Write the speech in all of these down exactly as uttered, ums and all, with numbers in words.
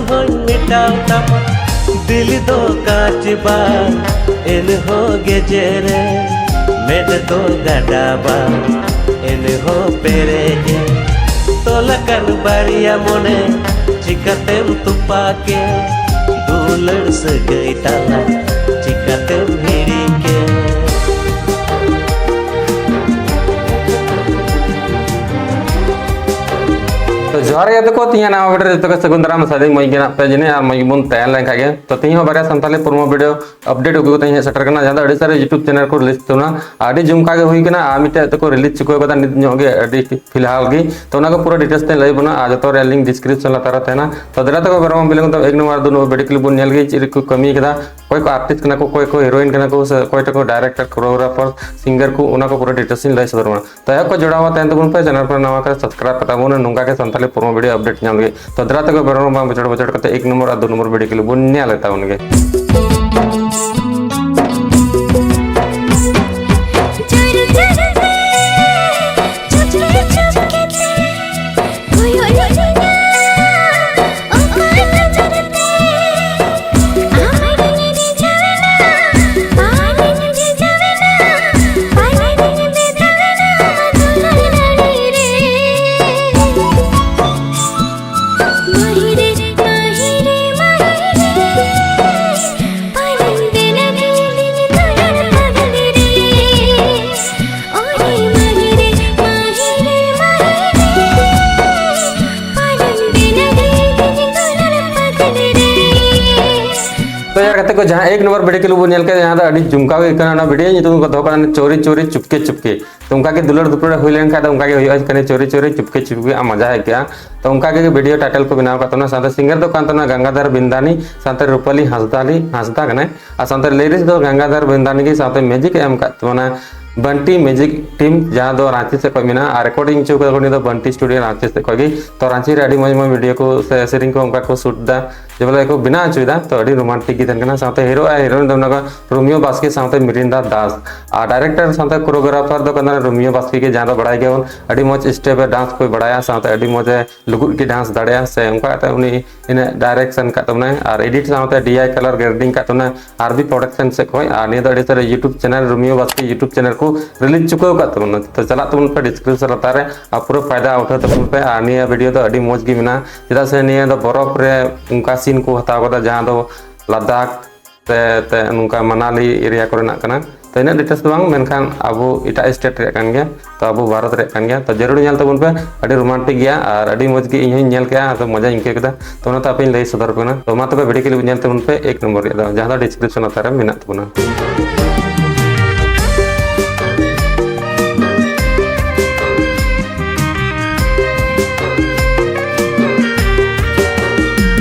ᱦᱚᱧ ᱢᱮᱴᱟᱣ ᱛᱟᱢᱟ᱾ ᱫᱤᱞ ᱫᱚ ᱠᱟᱸᱪ ᱵᱟ, ᱮᱱᱦᱚᱸ ᱜᱮᱡᱮᱨᱮ᱾ ᱢᱮᱫ ᱫᱚ ᱜᱟᱰᱟ ᱵᱟ, ᱮᱱᱦᱚᱸ ᱯᱮᱨᱮᱡᱮ᱾ ᱛᱚᱞ ᱟᱠᱟᱱ ᱵᱟᱨᱭᱟ ᱢᱚᱱᱮ, ᱪᱤᱠᱟᱛᱮᱢ ᱛᱚᱯᱟᱜᱮ? ᱫᱩᱞᱟᱹᱲ ᱥᱟᱹᱜᱟᱹᱭ ᱛᱟᱞᱟ, ᱪᱤᱠᱟᱛᱮᱢ ᱦᱤᱲᱤᱧ ᱠᱮ? ᱛᱚ ᱡᱚᱦᱟᱨ ᱜᱮ ᱜᱟᱛᱮ ᱠᱚ, ᱛᱤᱦᱤᱧᱟᱜ ᱱᱟᱣᱟ video ᱨᱮ ᱡᱚᱛᱚ ᱜᱮ ᱥᱟᱹᱜᱩᱱ ᱫᱟᱨᱟᱢ᱾ ᱥᱟᱹᱨᱤ ᱢᱚᱡᱽ ᱜᱮ ᱢᱮᱱᱟᱜ ᱯᱮ ᱡᱟᱹᱱᱤᱡ ᱟᱨ ᱢᱚᱡᱽ ᱜᱮᱵᱚᱱ ᱛᱟᱦᱮᱸ ᱞᱮᱱ ᱠᱷᱟᱡ ᱜᱮ᱾ ᱛᱚ ᱛᱤᱦᱤᱧ ᱦᱚᱸ ᱵᱟᱨᱭᱟ ᱥᱟᱱᱛᱟᱞᱤ promo video update ᱟᱹᱜᱩ ᱠᱟᱛᱮ ᱤᱧ ᱦᱮᱡ ᱥᱮᱴᱮᱨ ᱠᱟᱱᱟ, ᱡᱟᱦᱟᱸ ᱫᱚ ᱟᱹᱰᱤ ᱥᱟᱨᱮ YouTube channel ᱠᱚ release ᱛᱟᱵᱚᱱᱟ᱾ ᱟᱹᱰᱤ ᱡᱚᱢᱠᱟ ᱜᱮ ᱦᱩᱭ ᱠᱟᱱᱟ ᱟᱨ ᱢᱤᱫᱴᱮᱡ ᱛᱮᱠᱚ release ᱪᱩᱠᱟᱹᱣ ᱠᱟᱫᱟ ᱱᱤᱛ ᱧᱚᱜ ᱜᱮ, ᱟᱹᱰᱤ ᱯᱷᱤᱞᱦᱟᱞ ᱜᱮ᱾ ᱛᱚ ᱚᱱᱟ ᱠᱚ ᱯᱩᱨᱟᱹ details ᱛᱮᱧ ᱞᱟᱹᱭ ᱵᱚᱱᱟ ᱟᱨ ᱡᱚᱛᱚ ᱨᱮᱭᱟᱜ link description ᱞᱟᱛᱟᱨ ᱨᱮ ᱛᱟᱦᱮᱱᱟ᱾ ᱛᱚ ᱫᱮᱞᱟ ᱛᱟᱠᱚ ᱵᱮᱨᱚᱢ ᱵᱤᱞᱚᱢ ᱫᱚ ᱮᱠ ᱱᱚᱢᱵᱚᱨ ᱟᱨ ᱫᱩ ᱱᱚᱢᱵᱚᱨ video clip ᱵᱚᱱ ᱧᱮᱞ ᱜᱮ, ᱪᱮᱫ ᱨᱮᱠᱚ ᱠᱟᱹᱢᱤ ᱠᱟᱫᱟ, ᱚᱠᱚᱭ ᱠᱚ artist ᱠᱟᱱᱟ ᱠᱚ, ᱚᱠᱚᱭ ᱠᱚ heroine ᱠᱟᱱᱟ ᱠᱚ, ᱥᱮ ᱚᱠᱚᱭ ᱴᱟᱜ ᱠᱚ director, choreographer, singer ᱠᱚ, ᱚᱱᱟ ᱠᱚ ᱯᱩᱨᱟᱹ details ᱤᱧ ᱞᱟᱹᱭ ᱥᱚᱫᱚᱨ ᱵᱚᱱᱟ᱾ ᱛᱚ ᱮᱦᱚᱵ ᱠᱚ ᱡᱚᱲᱟᱣ ᱛᱟᱦᱮᱱ ᱛᱟᱵᱚᱱ ᱯᱮ, channel ᱠᱚᱨᱮ ᱱᱟᱣᱟ ᱠᱚ subscribe ᱠᱟᱛᱟ ᱵᱚᱱ, ᱱᱚᱝᱠᱟ ᱜᱮ ᱥᱟᱱᱛᱟᱲᱤ promo video update ᱧᱟᱢ ᱞᱟᱹᱜᱤᱫ᱾ ᱛᱚ ᱫᱮᱞᱟ ᱛᱟᱠᱚ ᱵᱮᱨᱚᱢ ᱵᱟᱝ ᱵᱚᱪᱚᱲ ᱵᱚᱪᱚᱲ ᱠᱟᱛᱮ ᱮᱠ ᱱᱚᱢᱵᱚᱨ ᱟᱨ ᱫᱩ ᱱᱚᱢᱵᱚᱨ video clip ᱵᱚᱱ ᱧᱮᱞ ᱛᱟᱵᱚᱱ ᱜᱮ᱾ ᱛᱚ ᱭᱟᱨ ᱜᱟᱛᱮ ᱠᱚ, ᱡᱟᱦᱟᱸ ᱮᱠ ᱱᱚᱢᱵᱚᱨ video clip ᱵᱚᱱ ᱧᱮᱞ ᱠᱮᱫᱟ, ᱡᱟᱦᱟᱸ ᱫᱚ ᱟᱹᱰᱤ ᱡᱚᱢᱠᱟᱣ ᱜᱮ ᱠᱟᱱᱟ, ᱚᱱᱟ video ᱧᱩᱛᱩᱢ ᱠᱚ ᱫᱚᱦᱚ ᱠᱟᱜᱼᱟ ᱪᱳᱨᱤ ᱪᱳᱨᱤ ᱪᱩᱯᱠᱮ ᱪᱩᱯᱠᱮ᱾ ᱛᱚ ᱚᱱᱠᱟ ᱜᱮ ᱫᱩᱞᱟᱹᱲ ᱫᱩᱯᱞᱟᱹᱲ ᱦᱩᱭ ᱞᱮᱱᱠᱷᱟᱱ ᱫᱚ ᱚᱱᱠᱟ ᱜᱮ ᱦᱩᱭᱩᱜᱼᱟ, ᱠᱟᱱᱟ ᱪᱳᱨᱤ ᱪᱳᱨᱤ ᱪᱩᱯᱠᱮ ᱪᱩᱯᱠᱮ, ᱟᱨ ᱢᱟᱡᱟ ᱟᱹᱭᱠᱟᱹᱜᱼᱟ᱾ ᱛᱚ ᱚᱱᱠᱟ ᱜᱮ video title ᱠᱚ ᱵᱮᱱᱟᱣ ᱠᱟᱫ ᱛᱟᱵᱚᱱᱟ᱾ ᱥᱟᱶᱛᱮ singer ᱫᱚ ᱠᱟᱱ ᱛᱟᱵᱚᱱᱟ ᱜᱟᱝᱜᱟᱫᱷᱟᱨ ᱵᱤᱱᱫᱟᱱᱤ, ᱥᱟᱶᱛᱮ ᱨᱩᱯᱟᱞᱤ ᱦᱟᱸᱥᱫᱟ, ᱦᱟᱸᱥᱫᱟ ᱠᱟᱱᱟᱭ᱾ ᱟᱨ ᱥᱟᱶᱛᱮ lyrics ᱫᱚ ᱜᱟᱝᱜᱟᱫᱷᱟᱨ ᱵᱤᱱᱫᱟᱱᱤ ᱜᱮ, ᱥᱟᱶᱛᱮ music ᱮ ᱮᱢ ᱠᱟᱫ ᱛᱟᱵᱚᱱᱟ ᱵᱟᱱᱴᱤ Music Team, ᱡᱟᱦᱟᱸ ᱫᱚ ᱨᱟᱸᱪᱤ ᱥᱮᱫ ᱠᱷᱚᱱ ᱢᱮᱱᱟᱜᱼᱟ᱾ ᱟᱨ recording ᱦᱚᱪᱚ ᱠᱟᱫᱟ ᱠᱚ ᱩᱱᱤ ᱫᱚ ᱵᱟᱱᱴᱤ studio ᱨᱟᱸᱪᱤ ᱥᱮᱫ ᱠᱷᱚᱱ ᱜᱮ᱾ ᱛᱚ ᱨᱟᱸᱪᱤ ᱨᱮ ᱟᱹᱰᱤ ᱢᱚᱡᱽ ᱢᱚᱡᱽ video ᱠᱚ ᱥᱮ ᱥᱮᱨᱮᱧ ᱠᱚ ᱚᱱᱠᱟ ᱠᱚ shoot ᱫᱟ᱾ ᱡᱮ ᱵᱚᱞᱮ ᱠᱚ ᱵᱮᱱᱟᱣ ᱦᱚᱪᱚᱭᱮᱫᱟ, ᱛᱚ ᱟᱹᱰᱤ ᱨᱳᱢᱟᱱᱴᱤᱠ ᱜᱮ ᱛᱟᱦᱮᱱ ᱠᱟᱱᱟ᱾ ᱥᱟᱶᱛᱮ ᱦᱤᱨᱳ ᱟᱨ ᱦᱤᱨᱳᱭᱤᱱ ᱫᱚ ᱢᱮᱱᱟᱜ ᱠᱚᱣᱟ ᱨᱳᱢᱤᱭᱳ ᱵᱟᱥᱠᱮ ᱥᱟᱶᱛᱮ ᱢᱤᱨᱤᱱᱫᱟ ᱫᱟᱥ, ᱟᱨ ᱰᱟᱭᱨᱮᱠᱴᱚᱨ ᱥᱟᱶᱛᱮ ᱠᱳᱨᱤᱭᱳᱜᱨᱟᱯᱷᱟᱨ ᱫᱚ ᱠᱟᱱᱟ ᱨᱳᱢᱤᱭᱳ ᱵᱟᱥᱠᱮ ᱜᱮ, ᱡᱟᱦᱟᱸ ᱫᱚ ᱵᱟᱲᱟᱭ ᱜᱮᱭᱟᱵᱚᱱ ᱟᱹᱰᱤ ᱢᱚᱡᱽ ᱥᱴᱮᱯ ᱮ ᱰᱟᱱᱥ ᱠᱚᱭ ᱵᱟᱲᱟᱭᱟ, ᱥᱟᱶᱛᱮ ᱟᱹᱰᱤ ᱢᱚᱡᱽ ᱮ ᱞᱩᱜᱩᱫ ᱜᱮ ᱰᱟᱱᱥ ᱫᱟᱲᱮᱭᱟᱜᱼᱟ᱾ ᱥᱮ ᱚᱱᱠᱟ ᱠᱟᱛᱮ ᱩᱱᱤ ᱤᱱᱟᱹ ᱰᱟᱭᱨᱮᱠᱥᱚᱱ ᱠᱟᱜ ᱛᱟᱵᱚᱱᱟᱭ ᱟᱨ ᱮᱰᱤᱴ ᱥᱟᱶᱛᱮ ᱰᱤ ᱟᱭ ᱠᱟᱞᱟᱨ ᱜᱨᱮᱰᱤᱝ ᱠᱟᱜ ᱛᱟᱵᱚᱱᱟᱭ ᱟᱨ ᱵᱤ ᱯᱨᱚᱰᱟᱠᱥᱚᱱ ᱥᱮᱫ ᱠᱷᱚᱱ᱾ ᱟᱨ ᱱᱤᱭᱟᱹ ᱫᱚ ᱟᱹᱰᱤ ᱩᱛᱟᱹᱨ ᱭᱩᱴᱩᱵᱽ ᱪᱮᱱᱮᱞ, ᱨᱳᱢᱤᱭᱳ ᱵᱟᱥᱠᱮ ᱭᱩᱴᱩᱵᱽ ᱪᱮᱱᱮᱞ ᱠᱚ ᱨᱤᱞᱤᱡᱽ ᱪᱩᱠᱟᱹᱣ ᱠᱟᱜ ᱛᱟᱵᱚᱱᱟ᱾ ᱛᱚ ᱪᱟᱞᱟᱜ ᱛᱟᱵᱚᱱ ᱯᱮ ᱰᱤᱥᱠᱨᱤᱯᱥᱚᱱ ᱞᱟᱛᱟᱨ ᱨᱮ ᱟᱨ ᱯᱩᱨᱟᱹ ᱯᱷᱟᱭᱫᱟ ᱩᱴᱷᱟᱹᱣ ᱛᱟᱵᱚᱱ ᱯᱮ᱾ ᱟᱨ ᱱᱤᱭᱟᱹ ᱵᱷᱤᱰᱤᱭᱳ ᱫᱚ ᱟᱹᱰᱤ ᱢᱚᱡᱽ ᱜᱮ ᱢᱮᱱᱟᱜᱼᱟ, ᱪᱮᱫᱟᱜ ᱥᱮ ᱱᱤᱭᱟᱹ ᱫᱚ ᱵᱚᱨᱚᱯᱷ ᱨᱮ ᱚᱱᱠᱟ ᱥᱤᱱ ᱠᱚ ᱦᱟᱛᱟᱣ ᱠᱟᱫᱟ, ᱡᱟᱦᱟᱸ ᱫᱚ ᱞᱟᱫᱟᱠᱷ ᱛᱮ, ᱛᱮ ᱱᱚᱝᱠᱟ ᱢᱟᱱᱟᱞᱤ ᱮᱨᱤᱭᱟ ᱠᱚᱨᱮᱱᱟᱜ ᱠᱟᱱᱟ᱾ ᱛᱚ ᱤᱱᱟᱹᱜ ᱰᱤᱴᱮᱞᱥ ᱫᱚ ᱵᱟᱝ, ᱢᱮᱱᱠᱷᱟᱱ ᱟᱵᱚ ᱮᱴᱟᱜ ᱥᱴᱮᱴ ᱨᱮᱭᱟᱜ ᱠᱟᱱ ᱜᱮᱭᱟ, ᱛᱚ ᱟᱵᱚ ᱵᱷᱟᱨᱚᱛ ᱨᱮᱭᱟᱜ ᱠᱟᱱ ᱜᱮᱭᱟ᱾ ᱛᱚ ᱡᱟᱹᱨᱩᱲ ᱧᱮᱞ ᱛᱟᱵᱚᱱ ᱯᱮ, ᱟᱹᱰᱤ ᱨᱳᱢᱟᱱᱴᱤᱠ ᱜᱮᱭᱟ ᱟᱨ ᱟᱹᱰᱤ ᱢᱚᱡᱽ ᱜᱮ ᱤᱧ ᱦᱚᱸᱧ ᱧᱮᱞ ᱠᱮᱜᱼᱟ, ᱟᱫᱚ ᱢᱚᱡᱟᱧ ᱟᱹᱭᱠᱟᱹᱣ ᱠᱮᱫᱟ᱾ ᱛᱚ ᱚᱱᱟᱛᱮ ᱟᱯᱮᱧ ᱞᱟᱹᱭ ᱥᱚᱫᱚᱨ ᱟᱯᱮ ᱠᱟᱱᱟ᱾ ᱛᱚ ᱢᱟ ᱛᱚᱵᱮ ᱵᱷᱤᱰᱤᱭᱳ ᱠᱞᱤᱯ ᱧᱮᱞ ᱛᱟᱵᱚᱱ ᱯᱮ, ᱮᱠ ᱱᱚᱢᱵᱚᱨ ᱨᱮᱭᱟᱜ ᱫᱚ, ᱡᱟᱦᱟᱸ ᱫᱚ ᱰᱤᱥᱠᱨᱤᱯᱥᱚᱱ ᱞᱟᱛᱟᱨ ᱨᱮ ᱢᱮᱱᱟᱜ ᱛᱟᱵᱚᱱᱟ᱾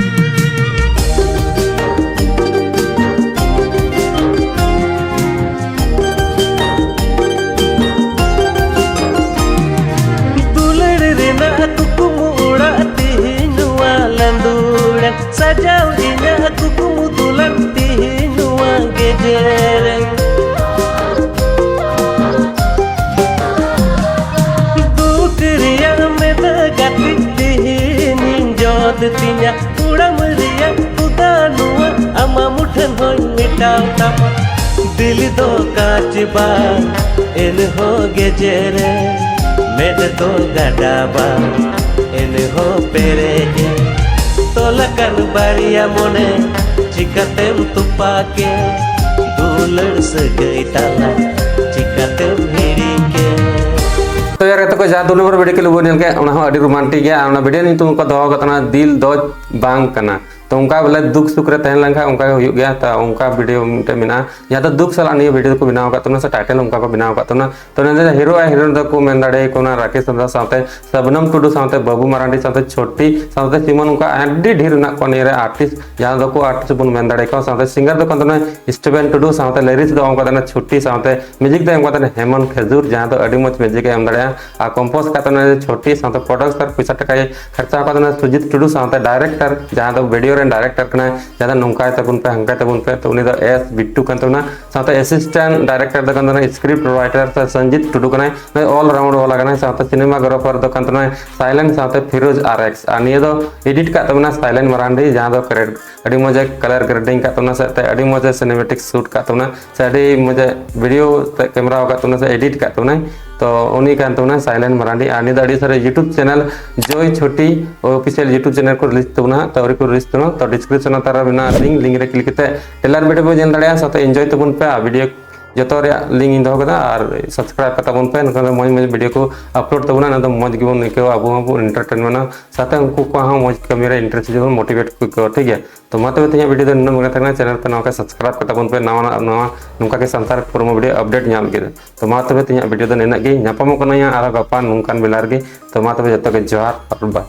ᱫᱩᱞᱟᱹᱲ ᱨᱮᱱᱟᱜ ᱠᱩᱠᱢᱩ ᱚᱲᱟᱜ ᱛᱮᱦᱮᱧ ᱱᱚᱣᱟ ᱞᱟᱸᱫᱩᱲ, ᱥᱟᱡᱟᱣ ᱤᱧᱟᱹᱜ ᱠᱩᱠᱢᱩ ᱫᱩᱞᱟᱹᱲ ᱛᱮᱦᱮᱧ ᱱᱚᱣᱟ ᱜᱮᱡᱮᱨ᱾ ᱫᱩᱠ ᱨᱮᱭᱟᱜ ᱢᱮᱫ ᱜᱟᱛᱮ ᱛᱮᱦᱮᱧ ᱡᱚᱫ ᱛᱤᱧᱟ, ᱠᱩᱲᱟᱢ ᱨᱮᱭᱟᱜ ᱠᱩᱫᱟ ᱱᱚᱣᱟ ᱟᱢᱟᱜ ᱢᱩᱴᱷᱟᱹᱱ ᱦᱚᱸᱧ ᱢᱮᱴᱟᱣ ᱛᱟᱢᱟ᱾ ᱫᱤᱞ ᱫᱚ ᱠᱟᱸᱪ ᱵᱟᱝ ᱮᱱᱦᱚᱸ ᱜᱮᱡᱮᱨ, ᱢᱮᱫ ᱫᱚ ᱜᱟᱰᱟ ᱵᱟᱝ ᱮᱱᱦᱚᱸ ᱯᱮᱨᱮᱡ᱾ ᱛᱚᱞ ᱟᱠᱟᱱ ᱵᱟᱨᱭᱟ ᱢᱚᱱᱮ ᱪᱤᱠᱟᱛᱮᱢ ᱛᱚᱯᱟᱜᱮ? ᱫᱩᱞᱟᱹᱲ ᱥᱟᱹᱜᱟᱹᱭ ᱛᱟᱞᱟ ᱪᱤᱠᱟᱛᱮᱢ ᱦᱤᱲᱤᱧ ᱠᱮ? ᱛᱚ ᱭᱟᱨ ᱜᱟᱛᱮ ᱠᱚ, ᱡᱟᱦᱟᱸ ᱫᱩ ᱱᱚᱢᱵᱚᱨ ᱵᱷᱤᱰᱤᱭᱳ ᱠᱞᱤᱯ ᱵᱚᱱ ᱧᱮᱞ ᱠᱮᱫ, ᱚᱱᱟ ᱦᱚᱸ ᱟᱹᱰᱤ ᱨᱳᱢᱟᱱᱴᱤᱠ ᱜᱮᱭᱟ᱾ ᱟᱨ ᱚᱱᱟ ᱵᱷᱤᱰᱤᱭᱳ ᱧᱩᱛᱩᱢ ᱠᱚ ᱫᱚᱦᱚ ᱟᱠᱟᱫ ᱛᱟᱦᱮᱱᱟ ᱫᱤᱞ ᱫᱚ ᱵᱟᱝ ᱠᱟᱱᱟ᱾ ᱛᱚ ᱚᱱᱠᱟ ᱵᱚᱞᱮ ᱫᱩᱠ ᱥᱩᱠ ᱨᱮ ᱛᱟᱦᱮᱸ ᱞᱮᱱᱠᱷᱟᱱ ᱚᱱᱠᱟ ᱜᱮ ᱦᱩᱭᱩᱜ ᱜᱮᱭᱟ᱾ ᱛᱚ ᱚᱱᱠᱟ ᱵᱷᱤᱰᱤᱭᱳ ᱢᱤᱫᱴᱮᱱ ᱢᱮᱱᱟᱜᱼᱟ, ᱡᱟᱦᱟᱸ ᱫᱚ ᱫᱩᱠ ᱥᱟᱞᱟᱜ ᱱᱤᱭᱟᱹ ᱵᱷᱤᱰᱤᱭᱳ ᱫᱚᱠᱚ ᱵᱮᱱᱟᱣ ᱟᱠᱟᱫ ᱛᱟᱵᱚᱱᱟ, ᱥᱮ ᱴᱟᱭᱴᱮᱞ ᱚᱱᱠᱟ ᱠᱚ ᱵᱮᱱᱟᱣ ᱟᱠᱟᱫ ᱛᱟᱵᱚᱱᱟ᱾ ᱛᱚ ᱱᱚᱸᱰᱮ ᱦᱤᱨᱳ ᱟᱨ ᱦᱤᱨᱳᱭᱤᱱ ᱫᱚᱠᱚ ᱢᱮᱱ ᱫᱟᱲᱮᱭᱟᱠᱚ ᱠᱟᱱᱟ ᱨᱟᱠᱮᱥ ᱦᱟᱸᱥᱫᱟ ᱥᱟᱶᱛᱮ ᱥᱟᱵᱱᱟᱢ ᱴᱩᱰᱩ ᱥᱟᱶᱛᱮ ᱵᱟᱹᱵᱩ ᱢᱟᱨᱟᱱᱰᱤ ᱥᱟᱶᱛᱮ ᱪᱷᱳᱴᱤ ᱥᱟᱶᱛᱮ ᱥᱤᱢᱚᱱ, ᱚᱱᱠᱟ ᱟᱹᱰᱤ ᱰᱷᱮᱨ ᱢᱮᱱᱟᱜ ᱠᱚᱣᱟ ᱱᱤᱭᱟᱹ ᱨᱮ ᱟᱨᱴᱤᱥᱴ, ᱡᱟᱦᱟᱸ ᱫᱚᱠᱚ ᱟᱨᱴᱤᱥᱴ ᱵᱚᱱ ᱢᱮᱱ ᱫᱟᱲᱮᱭᱟᱠᱚᱣᱟ᱾ ᱥᱟᱶᱛᱮ ᱥᱤᱝᱜᱟᱨ ᱫᱚ ᱠᱟᱱ ᱛᱟᱵᱚᱱᱟ ᱥᱴᱤᱵᱷᱮᱱ ᱴᱩᱰᱩ, ᱥᱟᱶᱛᱮ ᱞᱤᱨᱤᱠᱥ ᱫᱚ ᱚᱞ ᱠᱟᱫᱟ ᱪᱷᱳᱴᱤ, ᱥᱟᱶᱛᱮ ᱢᱤᱭᱩᱡᱤᱠ ᱫᱚ ᱮᱢ ᱠᱟᱫᱟ ᱦᱮᱢᱚᱱ ᱠᱷᱮᱡᱩᱨ, ᱡᱟᱦᱟᱸ ᱫᱚ ᱟᱹᱰᱤ ᱢᱚᱡᱽ ᱢᱤᱭᱩᱡᱤᱠ ᱮ ᱮᱢ ᱫᱟᱲᱮᱭᱟᱜᱼᱟ᱾ ᱟᱨ ᱠᱚᱢᱯᱳᱡᱽ ᱠᱟᱛᱮ ᱚᱱᱟ ᱪᱷᱳᱴᱤ, ᱥᱟᱶᱛᱮ ᱯᱨᱚᱰᱩᱥᱟᱨ ᱯᱚᱭᱥᱟ ᱴᱟᱠᱟᱭ ᱠᱷᱚᱨᱪᱟ ᱟᱠᱟᱫᱟ ᱚᱱᱟ ᱥᱩᱡᱤᱛ ᱴᱩᱰᱩ, ᱥᱟᱶᱛᱮ ᱰᱟᱭᱨᱮᱠᱴᱚᱨ ᱡᱟᱦᱟᱸ ᱫᱚ ᱵᱷᱤᱰᱤᱭᱳ ᱨᱮᱱ ᱰᱟᱭᱨᱮᱠᱴᱚᱨ ᱠᱟᱱᱟᱭ, ᱡᱟᱦᱟᱸ ᱫᱚ ᱱᱚᱝᱠᱟᱭ ᱛᱟᱵᱚᱱ ᱯᱮ, ᱦᱟᱝᱠᱟᱭ ᱛᱟᱵᱚᱱ ᱯᱮ, ᱛᱚ ᱩᱱᱤ ᱫᱚ ᱮᱥ ᱵᱤᱴᱴᱩ ᱠᱟᱱ ᱛᱟᱵᱚᱱᱟ᱾ ᱥᱟᱶᱛᱮ ᱮᱥᱤᱥᱴᱮᱱᱴ ᱰᱟᱭᱨᱮᱠᱴᱚᱨ ᱫᱚ ᱠᱟᱱ ᱛᱟᱵᱚᱱᱟ ᱥᱠᱨᱤᱯᱴ ᱨᱟᱭᱴᱟᱨ ᱥᱮ ᱥᱚᱧᱡᱤᱛ ᱴᱩᱰᱩ ᱠᱟᱱᱟᱭ᱾ ᱱᱩᱭ ᱚᱞ ᱨᱟᱣᱩᱱᱰ ᱵᱟᱞᱟ ᱠᱟᱱᱟᱭ, ᱥᱟᱶᱛᱮ ᱥᱤᱱᱮᱢᱟᱜᱨᱟᱯᱷᱟᱨ ᱫᱚ ᱠᱟᱱ ᱛᱟᱵᱚᱱᱟᱭ ᱥᱟᱭᱞᱮᱱᱴ ᱥᱟᱶᱛᱮ ᱯᱷᱤᱨᱳᱡᱽ ᱟᱨ ᱮᱠᱥ᱾ ᱟᱨ ᱱᱤᱭᱟᱹ ᱫᱚ ᱮᱰᱤᱴ ᱠᱟᱜ ᱛᱟᱵᱚᱱᱟ ᱥᱟᱭᱞᱮᱱᱴ ᱢᱟᱨᱟᱱᱰᱤ, ᱡᱟᱦᱟᱸ ᱫᱚ ᱠᱟᱞᱟᱨ ᱜᱨᱮᱰᱤᱝ ᱠᱟᱜ ᱛᱟᱵᱚᱱᱟ ᱥᱮ ᱟᱹᱰᱤ ᱢᱚᱡᱽ ᱮ ᱥᱤᱱᱮᱢᱮᱴᱤᱠ ᱥᱩᱴ ᱠᱟᱜ ᱛᱟᱵᱚᱱᱟ ᱥᱮ ᱟᱹᱰᱤ ᱢᱚᱡᱽ ᱮ ᱵᱷᱤᱰᱤᱭᱳ ᱛᱮ ᱠᱮᱢᱮᱨᱟ ᱟᱠᱟᱫ ᱛᱟᱵᱚᱱᱟ ᱥᱮ ᱮᱰᱤᱴ ᱠᱟᱜ ᱛᱟᱵᱚᱱᱟᱭ᱾ ᱛᱚ ᱩᱱᱤ ᱠᱟᱱ ᱛᱟᱵᱚᱱᱟ ᱥᱟᱭᱞᱮᱱᱴ ᱢᱟᱨᱟᱱᱰᱤ᱾ ᱟᱨ ᱱᱤᱭᱟᱹ ᱫᱚ ᱟᱹᱰᱤ ᱥᱟᱨᱟ YouTube ᱪᱮᱱᱮᱞ ᱡᱚᱭ ᱪᱷᱚᱴᱤ ᱚᱯᱷᱤᱥᱤᱭᱟᱞ YouTube ᱪᱮᱱᱮᱞ ᱠᱚ ᱨᱤᱞᱤᱡᱽ ᱛᱟᱵᱚᱱᱟ ᱦᱟᱸᱜ, ᱛᱚ ᱟᱹᱣᱨᱤ ᱠᱚ ᱨᱤᱞᱤᱡᱽ ᱛᱟᱵᱚᱱᱟ᱾ ᱛᱚ ᱰᱤᱥᱠᱨᱤᱯᱥᱚᱱ ᱞᱟᱛᱟᱨ ᱨᱮ ᱢᱮᱱᱟᱜᱼᱟ ᱞᱤᱝᱠ, ᱞᱤᱝᱠ ᱨᱮ ᱠᱞᱤᱠ ᱠᱟᱛᱮ ᱴᱨᱮᱞᱟᱨ ᱵᱷᱤᱰᱤᱭᱳ ᱵᱚᱱ ᱧᱮᱞ ᱫᱟᱲᱮᱭᱟᱜᱼᱟ᱾ ᱥᱟᱶᱛᱮ ᱮᱱᱡᱚᱭ ᱛᱟᱵᱚᱱ ᱯᱮ᱾ ᱟᱨ ᱵᱷᱤᱰᱤᱭᱳ ᱡᱚᱛᱚ ᱨᱮᱭᱟᱜ ᱞᱤᱝᱠ ᱤᱧ ᱫᱚᱦᱚ ᱠᱟᱫᱟ᱾ ᱟᱨ ᱥᱟᱵᱥᱠᱨᱟᱭᱤᱵ ᱠᱟᱛᱟ ᱵᱚᱱ ᱯᱮ, ᱱᱚᱝᱠᱟ ᱢᱚᱡᱽ ᱢᱚᱡᱽ ᱵᱷᱤᱰᱤᱭᱳ ᱠᱚ ᱟᱯᱞᱳᱰ ᱛᱟᱵᱚᱱᱟ, ᱚᱱᱟ ᱫᱚ ᱢᱚᱡᱽ ᱜᱮᱵᱚᱱ ᱟᱹᱭᱠᱟᱹᱣᱟ, ᱟᱵᱚ ᱦᱚᱸᱵᱚᱱ ᱮᱱᱴᱟᱨᱴᱮᱱᱢᱮᱱᱟ, ᱥᱟᱶᱛᱮ ᱩᱱᱠᱩ ᱠᱚᱣᱟᱜ ᱦᱚᱸ ᱢᱚᱡᱽ ᱠᱟᱹᱢᱤ ᱨᱮ ᱤᱱᱴᱟᱨᱮᱥᱴ ᱦᱤᱡᱩᱜᱼᱟ, ᱢᱳᱴᱤᱵᱷᱮᱴ ᱠᱚ ᱟᱹᱭᱠᱟᱹᱣᱟ᱾ ᱴᱷᱤᱠ ᱜᱮᱭᱟ, ᱛᱚ ᱢᱟ ᱛᱚᱵᱮ ᱛᱮᱦᱮᱧᱟᱜ ᱵᱷᱤᱰᱤᱭᱳ ᱫᱚ ᱱᱤᱱᱟᱹᱜ ᱜᱮ ᱛᱟᱦᱮᱸ ᱠᱟᱱᱟ᱾ ᱪᱮᱱᱮᱞ ᱯᱮ ᱱᱟᱣᱟ ᱠᱷᱟᱱ ᱥᱟᱵᱥᱠᱨᱟᱭᱤᱵ ᱠᱟᱛᱟ ᱵᱚᱱ ᱯᱮ, ᱱᱟᱣᱟ ᱱᱟᱜ ᱱᱟᱣᱟ ᱱᱚᱝᱠᱟ ᱜᱮ ᱥᱟᱱᱛᱟᱲ ᱯᱨᱳᱢᱳ ᱵᱷᱤᱰᱤᱭᱳ ᱟᱯᱰᱮᱴ ᱧᱟᱢ ᱞᱟᱹᱜᱤᱫ᱾ ᱛᱚ ᱢᱟ ᱛᱚᱵᱮ ᱛᱮᱦᱮᱧᱟᱜ ᱵᱷᱤᱰᱤᱭᱳ ᱫᱚ ᱱᱤᱱᱟᱹᱜ ᱜᱮ, ᱧᱟᱯᱟᱢᱚᱜ ᱠᱟᱱᱟ ᱦᱟᱸᱜ ᱟᱨᱦᱚᱸ ᱜᱟᱯᱟ ᱱᱚᱝᱠᱟᱱ ᱵᱮᱞᱟ ᱨᱮᱜᱮ᱾ ᱛᱚ ᱢᱟ ᱛᱚᱵᱮ ᱡᱚᱛᱚ ᱜᱮ ᱡᱚᱦᱟᱨ ᱟᱨ ᱵᱟᱭ᱾